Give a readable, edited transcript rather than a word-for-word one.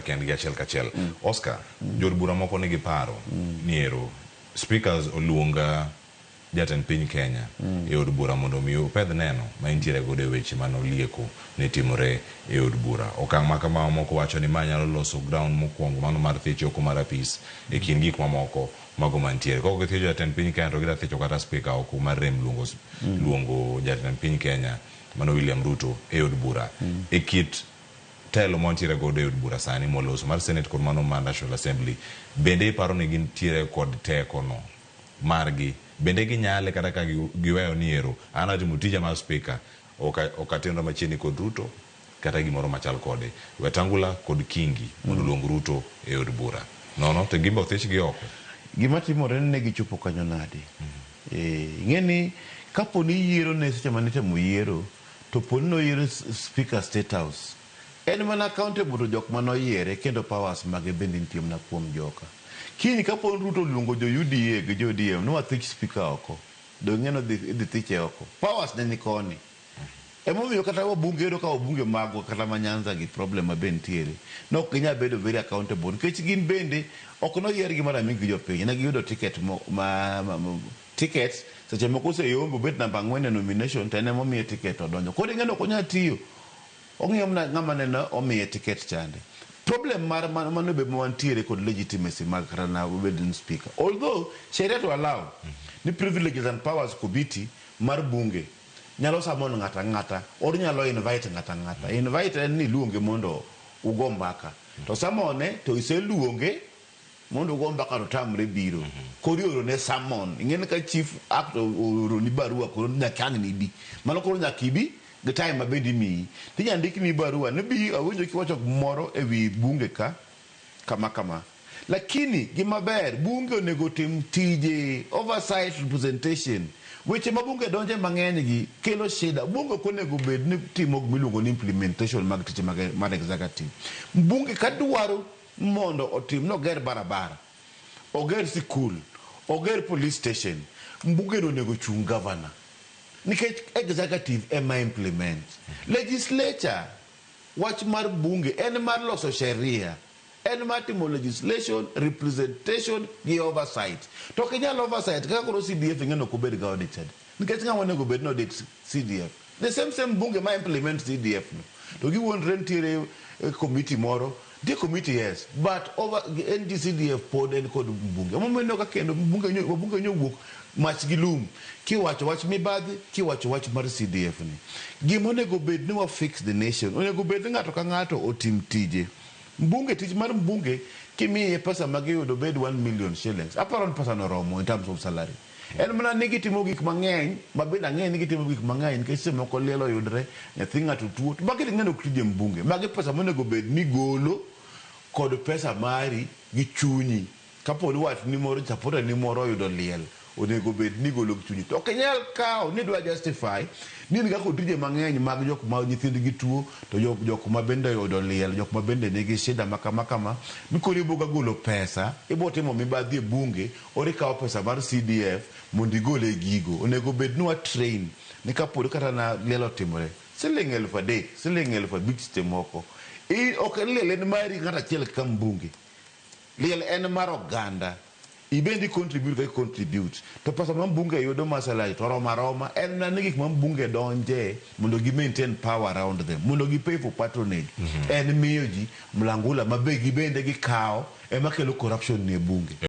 kar kendgi achiel kachiel. Oscar, jood bura moko nigi paro ni ero speakers oluonga jatend piny Kenya e od bura mondo omi opedh neno ma entiere godo e weche mane olieko ni timore e od bura. Okang' ma kama moko wacho ni ma nyalo loso ground mokwongo mano mar thicho oko mar apis e kind gik mamoko mago mantiere. Kok githicho jatend piny Kenya to gidwa thicho kata speaker oko mar rem luongo, luongo jatend piny Kenya mano William Ruto e od bura. E kit telo mantiere godo e od bura sani moloso mar Senate kod mano mar National Assembly, bende iparo ni gintiere kod teko no margi? Bende ginyale kata ka giweyo ni ero an atimo tija mar speaker ok atenra machiegni kod Ruto kata gimoro machal kode. Wetangula kod Kingi mondo oluong Ruto e od bura. Nono to gimbe othichgi oko. Gima timore ni ne gichopo kanyo nade? Ing'e ni kapo ni yiero ne seche mane itimo yiero to po ni noyiero speaker State House, en mana accountable to jok mane oyiere kendo powers mage bende nitie mana kuom joka. Kiny kapo ni Ruto oluongo jo UDA gi jo ODM ni wathich speaker oko, dong' ing'e ni idhi thiche oko. Powers ne ni koni. Emomiyo kata wabunge iyudo ka wabunge magwa kata ma Nyanza gi problem ma be nitiere, ne ok ginyal bedo very accountable nikech gin bende ok noyiergi mar aming gi jopiny, ne giyudo ticket mo, ma, ma, ma, ticket seche moko oseyombo obet namba ang'wen e nomination to en ema omiye ticket odonjo. Koro ing'e ni ok onyal tiyo. Ong'iyo mana ng'ama nene omiye ticket chande. Problem mar mano be wantiere kod legitimacy mag kata na obed ni speaker. Although sheria to allow ni Privileges and Powers Committee mar bunge nyalo summon ng'ato ang'ata or nyalo invite ng'ato ang'ata. Invite en ni iluonge mondo ugo mbaka. To summon to iseluonge mondo ugo mbaka to otamre biro. Koro ioro ne summon. Ing'e ni ka chief act ooroni barua koro nyaka ang' nibi. Mano koro nyaka ibi gi time ma bende imiyi. Tinya ndikni barua ni bi awinjo kiwacho gimoro e wi bunge ka kama kama. Lakini gima ber bunge onego otim tije oversight representation. Weche ma bunge donje mang'eny gi kelo shida. Bunge ok onego bed ni timo gima iluongo ni implementation mag tije mag mar executive. Bunge ka dwaro mondo otim noger barabara, oger sikul, oger police station, bunge no onego chung governor. Nikech executive ema implement. Legislature, wach mar bunge en mar loso sheria, en mar timo legislation, representation gi oversight. To ok inyal oversight kaka koro CDF ing'e ni ok obed ga audited. Nikech ng'ama onego bed ni audit CDF? The same same bunge ma implement CDF no. To giwuondre nitiere committee moro, nitie committee yes, but over NGCDF pod en kod mbunge. Emomiyo ineno ka kendo mbunge wabunge nyo wuok mach gi lum kiwacho wach mibadhi, kiwacho wach mar CDF ni. Gima onego bed ni wa fix the nation, onego bed ni ng'ato ka ng'ato otim tije. Mbunge, tich mar mbunge kimiye pesa ma giyudo bed 1 million shillings. Aparo ni pesa no romo in terms of salary. En mana ni gitimo gik mang'eny, ma bende ang'eyo ni gitimo gik mang'eny nikech seche moko liel oyudre, nyathi ng'ato tuo, to magi ting'e ni ok tije mbunge. Magi pesa monego bed ni igolo kod pesa mari gi chunyi. Kapo ni watni moro, supporter ni moro oyudo liel, onego bed ni igolo gi chunyi. To ok inyal kawo ni idwa justify ni in ga kod tije mang'eny mag jok ma nyithindgi tuo, to jok ma bende oyudo liel, jok ma bende nigi shida ma kama kama, ni koro iboga golo pesa, ibo timo mibadhi e bunge, or ikawo pesa mar CDF mondo igol e gigo. Onego bed ni wa train ni kapo kata na liel otimore, siling 3,000, siling 5,000 seche moko. Ok en liel en mari ng'ato achiel kaka mbunge. Liel en mar oganda. Ibendi contribute kaka contribute. To pesa ma mbunge yudo mar salary to oromo aroma. En mana ni gik ma mbunge donje mondo gi maintain power around them, mondo gi pay for patronage. En miyo ji mlangula ma be gibende gikawo ema kelo corruption ni e bunge.